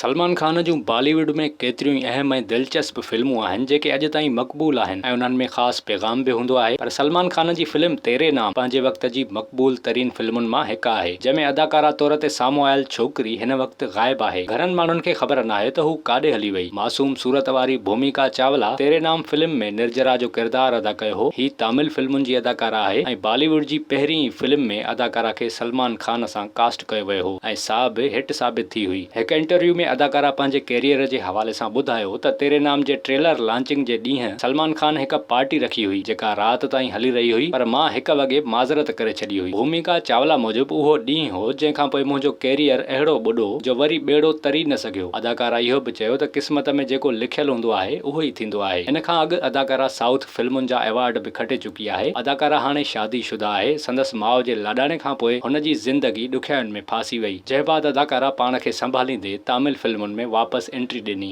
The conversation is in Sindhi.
سلمان خان جون بالي ووڊ ۾ ڪيتريون ئي اهم ۽ دلچسپ فلمون آهن جيڪي اڄ تائين مقبول آهن ۽ انهن ۾ خاص پيغام به هوندو آهي پر سلمان خان جي فلم تيري نام پنهنجي وقت جي مقبول ترين فلمن مان هڪ آهي جنهن ۾ اداڪارا طور تي سامهون آيل ڇوڪري هن وقت غائب آهي گهڻن ماڻهن کي خبر ناهي ته هو ڪاڏي هلي وئي معصوم صورت واري ڀوميڪا چاولا تيري نام فلم ۾ نرجرا جو ڪردار ادا ڪيو هو هي تامل فلمن جي اداڪارا آهي ۽ بالي ووڊ جي پهرين ئي فلم ۾ اداڪارا کي سلمان خان سان ڪاسٽ ڪيو ويو هو ۽ سا به هٽ ثابت ٿي هئي. هڪ انٽرويو ۾ اداڪارا پنهنجي ڪيريئر جي حوالي سان ٻڌايو ته تيري نام جي ٽريلر لانچنگ جي ڏينهن سلمان خان هڪ پارٽي رکي هئي جيڪا رات تائين هلي رهي هئي پر مان هڪ وڳي معذرت ڪري ڇڏي هئي. ڀوميڪا چاولا موجب اهو ڏينهن هو جنهن کانپوء منهنجو ڪيريئر اهڙو ٻڏو جو وري ٻيڙو تري نه سگهيو. اداڪارا اهو به چيو ته قسمت ۾ جيڪو لکيل هوندو آهي اهو ئي ٿيندو آهي. ان کان اڳ اداڪارا سائوٿ فلمن جا ايوارڊ به کٽي چڪي آهي. اداڪارا هاڻي شادي شده آهي. سندس ماء جي لاڏاڻي کانپوء هن جي زندگي ڏکيائين ۾ ڦاسي وئي، جنهن بعد اداڪارا پاڻ کي سنڀاليندي تامل فلمن ۾ واپس انٽري ڏني.